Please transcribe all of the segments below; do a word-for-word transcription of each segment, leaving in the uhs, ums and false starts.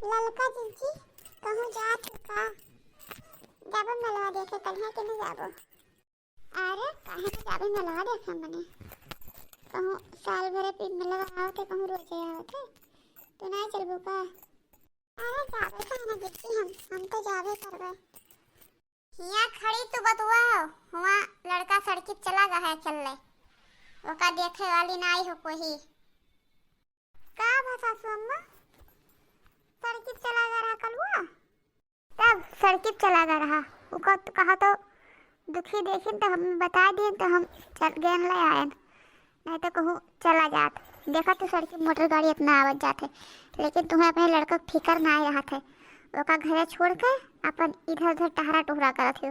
ललका जिज्जी, कहूँ जात हो का? जाबो मेलवा देखे, कल्हिया के न जाबो? अरे, काहे न जाबे मेलवा देखे मने? कहूँ साल भरे पे मेलवा आवत है, कहूँ रोजे आवत है। तू नाहीं चलबो का? अरे, जाबे काहे न जिज्जी, हम, हम तो जाबे करबे। हियाँ खड़ी तू बतुआ हो, हुआँ लड़का सड़की चला गा है खेलले, ओका देखे वाली नाई हो कोई। का भा सासू अम्मा, सड़की चला गा रहा कलुआ? तब सड़की चला गा रहा, ओका तो कहा तो दुखी देखिन तो हम बता दिए तो हम चल गए ले आयन। नहीं तो कहूँ चला जात। देखा तू सड़की मोटर गाड़ी इतना आवत जात है, लेकिन तुम्हें अपने लड़का के फिकर ना आए रहत है। ओका घरे छोड़ के अपन इधर उधर टहरा टुहरा करत हो।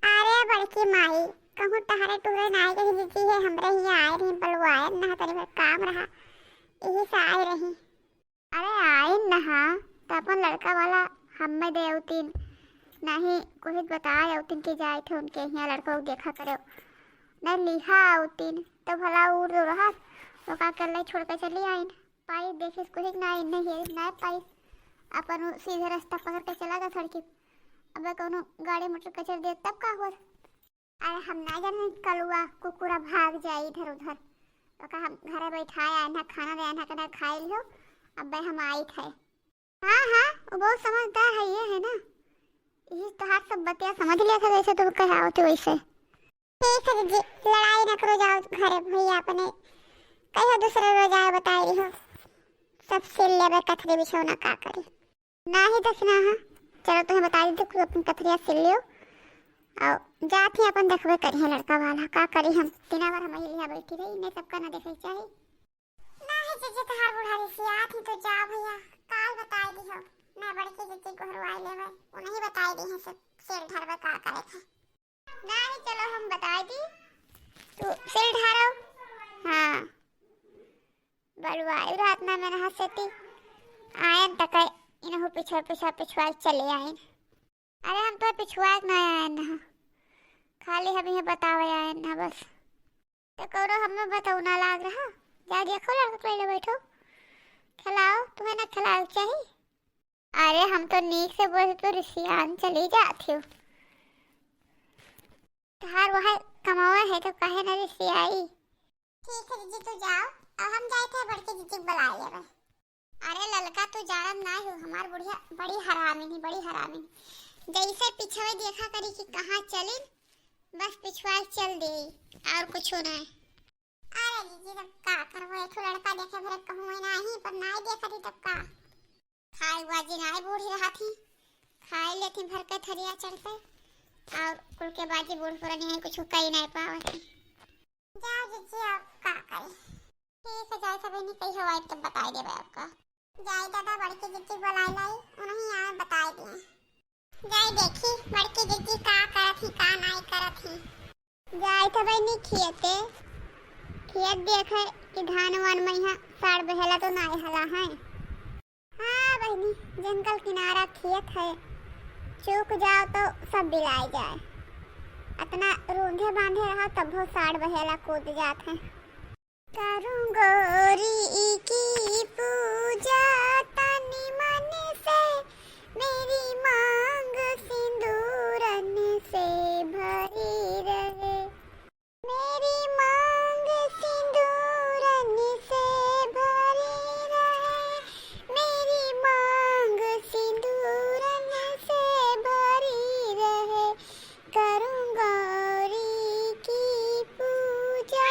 अरे बड़की माई, कहूँ टहरे टुहरे ना आए रही जिज्जी है, हमरे हियाँ आए रही, बलुआए ना, तनी भर काम रहा, यही से आए रही। अरे आइन न हा, त अपन लड़का वाला हम्मे दे अउतीन, नहीं कुछ बताए अउतीन कि जाए थे उनके हियाँ लड़का को देखा करे, नहीं लिहा अउतीन, तो भला उड़ दो रहा, तो का कर ले छोड़ के चली आइन, पाई देखिस कुछ ना आइन, नहीं है, ना पाई, अपन उ सीधे रास्ता पकड़ के चला गा सड़की, अब कौनो गाड़ी मोटर कचर दे तब का हो। अरे हम ना जाने कलुआ कुकुरा भाग जाए इधर उधर। ओका हम घरे बैठाए आए ना, खाना दे आए ना, कहना खाए लो, अब हम आई थे। हाँ, हाँ, वो बहुत समझदार है, ये है ना, यही तोहार सब बतिया समझ लिया था, जैसे तुम कहे आओ थे वैसे। ठीक है दीदी, लड़ाई न करो, जाओ घरे भैया अपने, कहियो दूसरे रोज आए बताए रही हो, सब सिल लेबे कथरी बिछौना का करी। नाही दखना हा, चलो तुम्हें बता दी, तू अपन कथरिया सिल लियो। और जात ही अपन देखबे करी है लड़का वाला, का करी हम, तीना बार हम यही लिहा बैठी रही, इन्हें सबका ना देखे चाहिए। नाही जीजी, तहार बुढ़ा रिसियात ही तो जा भैया, काल बताए दी हो, मैं बड़की जीजी को हरवाई लेवे, उन्हें बताए दी है सब सिल ढरबे का करे थे। नाही चलो हम बताए दी, तू सिल ढारो। हाँ। बलुआई रात ना में नहा सेती आयन तक इनहु पिछुआ पिछुआ पिछुआ चले आयन। अरे हम तो पिछुआ के ना आयन ना, खाली हम ये बतावे आयन ना बस। तो कौरो हमें बताऊ ना लाग रहा, जा देखो लड़का पहले बैठो, खिलाओ, तुम्हें ना खिलाओ चाहिए। अरे हम तो नीक से बोले तो रिसियान चली जात हो। तहार वह कमावा है तो काहे ना रिसियाई। ठीक है जीजी, तू जाओ, अब हम जाए थे बड़के जीजी को बुला लेवे। अरे ललका, तू जानत ना हो, हमार बुढ़िया बड़ी हरामी नहीं, बड़ी हरामी नहीं। जैसे पिछवे देखा करी कि कहाँ चलिन, बस पिछवा चल दे, और कुछ ना है। अरे जीजी, तब का करबो, एक ठो लड़का देखे भरे कहूँ ना ही, पर ना ही देखा थी तब का। खाए बाजी नाई बूढ़ी रहत ही, खाए लेती भर के थरिया चढ़ के, और कुल के बाजी बूढ़ पुरानी है, कुछ कई नहीं पावत ही। जाओ जीजी, अब का करी? ठीक है, जाए सब नहीं कही हवाई तो बताई देबे आपका। जाए दादा, बड़की जीजी बुलाए लाई, उन्हीं आए बताई दिए। जाए देखी बड़की जीजी का करत ही, का नाई करत ही। जाइत हबै नी खेते, खेत देखे कि धान वान में यहाँ साड़ बहेला तो नाई हला है। हाँ बहिनी, जंगल किनारा खेत है, चूक जाओ तो सब बिलाए जाए। अतना रूंधे बांधे रहा तब वो साड़ बहेला कूद जात है। करूं गोरी की पूजा तन मन से, मेरी मांग सिंदूरन से भरी रहे। मेरी मांग सिंदूरन से भरी रहे, मेरी मांग सिंदूरन से भरी रहे। करूं गौरी की पूजा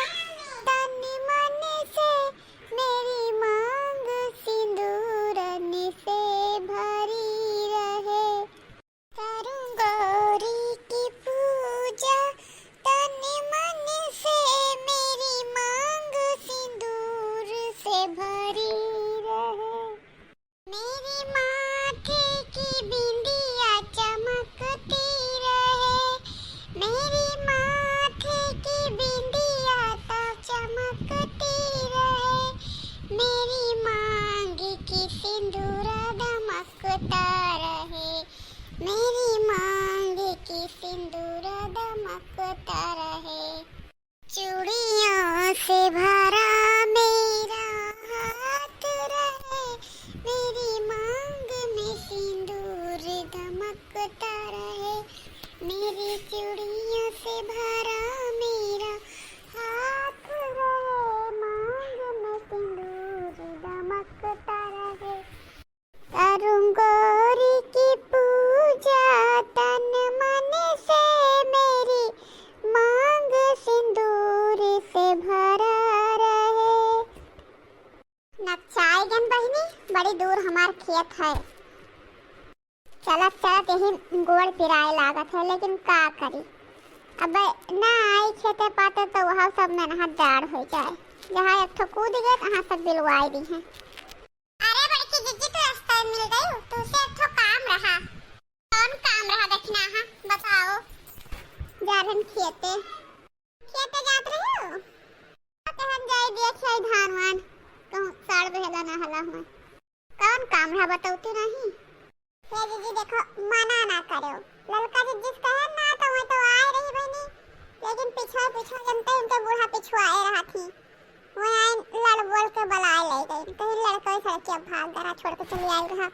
तन मन से, मेरी मांग सिंदूरन से भरी रहे। करूं गौरी की पूजा तन मन से, मेरी मांग सिंदूर से भरी रहे। मेरी माथे की बिंदिया चमकती रहे, मेरी माथे की बिंदिया तो चमकती रहे, मेरी मांग की सिंदूरा दमकता रहे, मेरी मांग की सिंदूरा दमकता रहे। चूड़ियों से भरा मेरा हाथ रहे, मेरी माँ चूड़ियों से भरा मेरा हाथ रहे, मांग में सिंदूर दमकता रहे। करूं गौरी की पूजा तन मन से, मेरी मांग सिंदूर से भरा रहे। नचाए गन बहिनी, बड़ी दूर हमार खेत है। चलत चलत यही गोड़ पिराए लागत है, लेकिन का करी, अब ना आई खेते पाते तो वह सब मेहनत डाढ़ हो जाए। जहाँ एक ठो कूद गए, तहाँ सब बिलवाए दी हैं। अरे बड़की जिज्जी, तू रास्ता में मिल गई, तुझसे एक ठो काम रहा। कौन काम रहा दखिनाहा, बताओ। जा रहन खेते। खेते जात रही हो? तो हम जाई देख आई धान वान, कहूँ सड़ भेला ना हला हुआ। कौन काम रहा, बतौती नहीं? हे जिज्जी, देखो, मना ना करो। ललका जिज्जी से कहे ना, तो वह तो आए रही बहनी, लेकिन पिछुआ, पिछुआ जनते उनके बूढ़ा पिछुआ आए रहा थी। वह आए लड़ बोल के बुलाए ले गई। कहीं लड़का ही सड़किया भाग गया, छोड़ के चली आई रहा।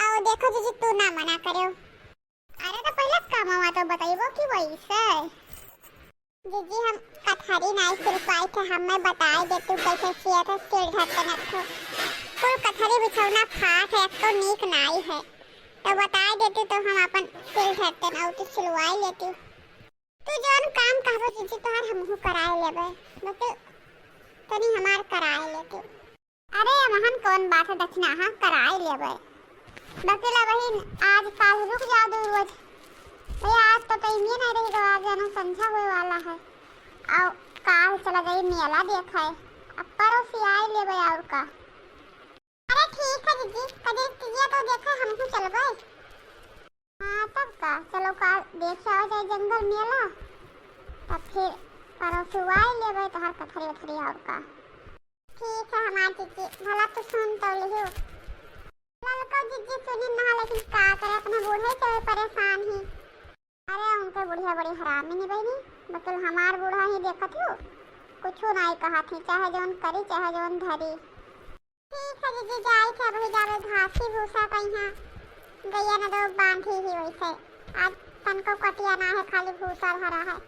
आओ, देखो जिज्जी, तू ना मना करो। अरे, तो पहले कामवा तो बताइबो कि वैसे। जिज्जी, हम कथरी नाई सिलपाई थे, हमें बताए देतू कैसे सिया थे सिल ढक्कन अथो। कुल कथरी बिछौना फाट है, एको नीक नाई है। तो बताए देतू तो हम अपन सिल ढक्कन और तो सिलवाए लेतू। तू जौन काम कहबो जिज्जी, तोहार हमहू कराए लेबे। बस तनी हमार कराए लेतू। अरे, एमहन कौन बात है, दखिनाहा कराए लेबे। बकिला बहिन, आज काल रुक जाओ दू रोज। भैया, आज तो टाइम ही नहीं रही गवा, जानो संझा होए वाला है। और काल चला जाई मेला देखे, अब परोसी आए लेबे और का। अरे ठीक है जिज्जी, कदे तिया तो देखे, हमहू चलबे। हाँ, तब का, चलो काल देख आवा जाए जंगल मेला, तब फिर परोसुआई लेबे तोहर कथरी उथरी और का। ठीक है हमार जिज्जी, भला तू सुन तो लिहू। ललको जिज्जी सुनी ना, लेकिन का करे, अपने बूढ़े से परेशान ही। अरे उनके बुढ़िया बड़ी हरामी ही बहनी, बकिल हमार बूढ़ा ही देखत हो, कुछो नाई कहत ही, चाहे जौन करी चाहे जौन धरी। ठीक है जिज्जी, जाई थे, अबही जाबे घास ही भूसा कइहाँ। गइया न दो बांधी ही वैसे। आज तनको कटिया ना है, खाली भूसा भरा है।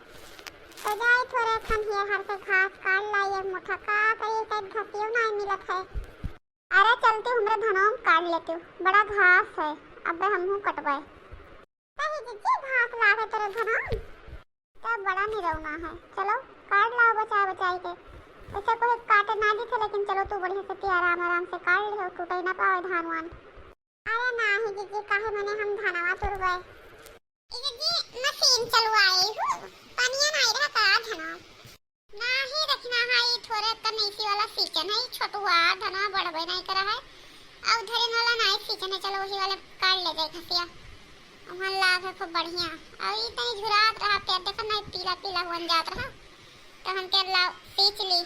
तो जाई थोरे खन हेर हर से घास काट लाई एक मुठा, का करी, शायद घसियो ना मिलत है। अरे चलती हमरे धनवा में काट लेती हूँ, बड़ा घास है, अबे हमहू कटबे। कही जिज्जी घास लागे तेरे धनवा में। तब बड़ा निरौना है। चलो, काट लाओ बचाए बचाए के। वैसे कोई काटे ना दी थे, लेकिन चलो तू बढ़िया से ते आराम आराम से काट ले, टूटे ना पावे धान वान। अरे नाही जिज्जी, काहे मने हम धनवा तुरबे? ए जिज्जी, मशीन चलवाए हूँ, पनिया नाही रहा का धनवा? नाही रखना है, ई थोरे कन इसी वाला सीजन है, ई छोटुआ धनवा बढ़बे नाही करा है। और धरे वाला नाही सीजन है, चलो वही वाले काट ले जाए घसिया। वहाँ लाभ है खूब बढ़िया। और ई तनी झुरात रहा, पेट देखा नाही पीला पीला हुअन जात रहा। तो हम के लाओ सींच ली,